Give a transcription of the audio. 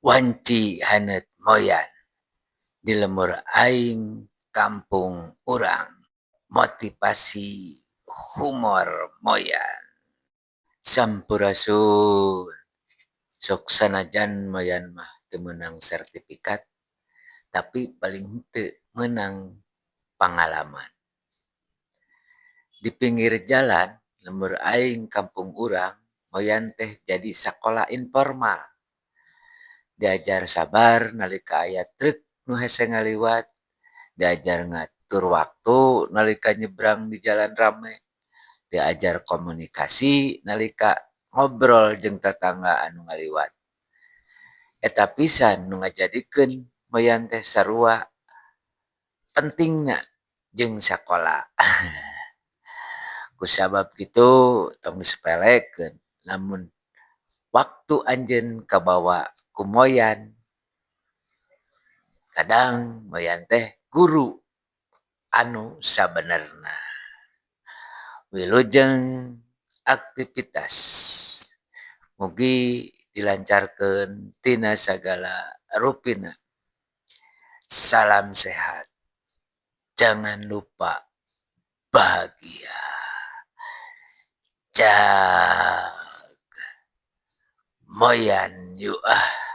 Wanci haneut moyan di lembur aing kampung urang. Motivasi humor moyan. Sampurasun. Sok sanajan moyan mah teu meunang sertifikat, tapi paling henteu meunang pangalaman. Di pinggir jalan lembur aing kampung urang, moyan teh jadi sakola informal. Diajar sabar nalika aya truk nu hese ngaliwat, diajar ngatur waktu nalika nyebrang di jalan rame, diajar komunikasi nalika ngobrol jeung tatangga anu ngaliwat. Eta pisan nu ngajadikeun moyan teh sarua pentingna jeung sakola. Kusabab kitu tong disepelekeun lamun waktu anjeun kabawa ku moyan, kadang moyan teh guru anu sabenerna. Wilujeng aktivitas, mugi dilancarkeun tina sagala rupina. Salam sehat, jangan lupa bahagia. Cag moyan yu ah.